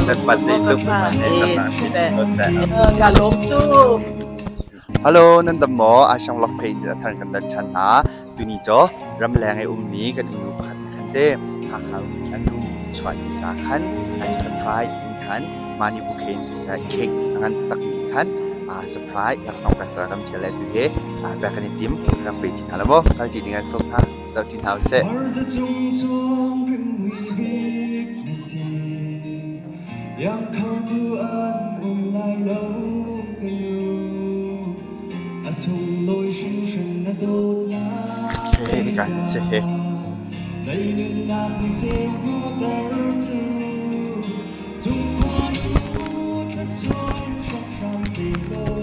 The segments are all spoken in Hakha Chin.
Birthday Maw tuk ka fa. eh Eh, siseh. Ka lawm tuk. Hello, nan dam maw? Ashang Lok Pei a thar kan dan ṭhan hna. Tuni cu ramleng i ummi kan nu pakhat na khan te Hakha ummi a nu chuahni ca khan an surprise in khan mani bouquet in siseh cake a ngan takmi khan surprise laksawng pek tar kan fial le tu he pek kan i tim rak pe ṭi hna la maw? Kal ṭi ding an sawm hna. Rak ṭi hna usih. Iangkhotu an um lai lo ka nu a sunglawi hringhran na dawtnak He kan si he. Lei nunnak ni ceu hmuhtertu Cungkhua nu thluachuah in hramhram sehlaw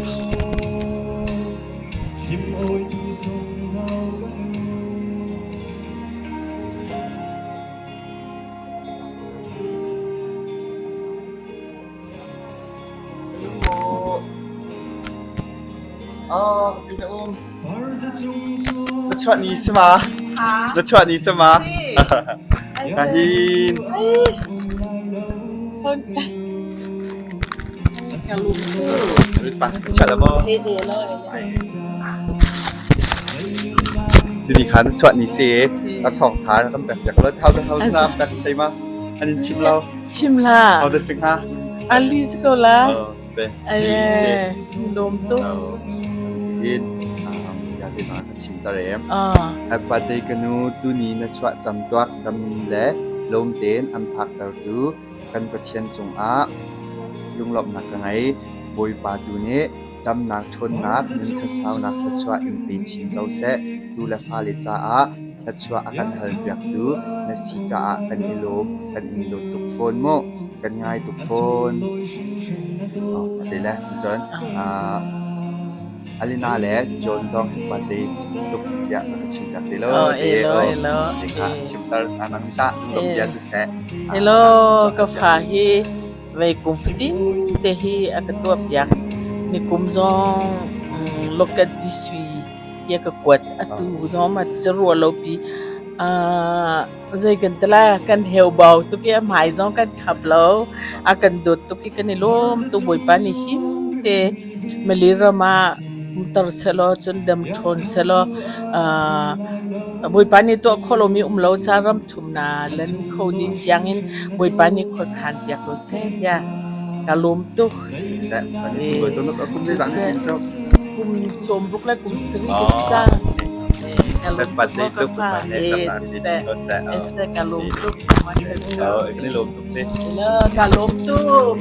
Hlim awitu zung hau ka nu. Oh, pina um. Na chuah ni si ma? Na chuah ni si ma? Kahin. Pa, chia la maw? Tuni kha na chuah ni si. Laksawng tha na kan pek piak lo. Hau hau na pek thei ma? An in chim lo. Chim la. Hau da sing ha? Ali si ko la. Oh, se. Aye, lawm tuk. Hin ya te ma ka chim ta re. Ah. Happy birthday ka nu tuni na chuah cam tuak dam le lawm tein an phak tertu kan Pathian cungah lunglawmhnak ka ngei. Bawipa tu nih damnak, ṭhawnnak, nunkhasaunak thluachuah in pe chin ko seh. Tu le fale caah thluachuah a kan halpiaktu na si caah kan i lawm, kan in dawt tuk fawn mu. Kan ngai tuk fawn. Oh, te le, cun Alina le John zong birthday tuk tiah ka chim piak te lo. Oh, elo, elo. Te kha chimter nang tah lung bia cu seh. Hello, ka fa hi vei kum fatin te hi a ka tuah piak. Ni kum zong lokat di sui ya ka kuat atu zong ma ci ruah lo pi Zei kan ti lai, kan heubau tuk i a hmai zong kan khap lo. A kan dawt tuk i kan i lawm tuk. Bawipa nih hin te Mali ram ah umter sehlaw cun dam ṭhawn sehlaw Bawipa nih tuah khawh lomi um lo ca ram thumnak lan kho ding tiangin Bawipa nih khuakhan piak ko seh tiah ka lawm tuk. Kum 60 le kum 7 ka si cang. Ka lawm tuk. Ka lawm tuk.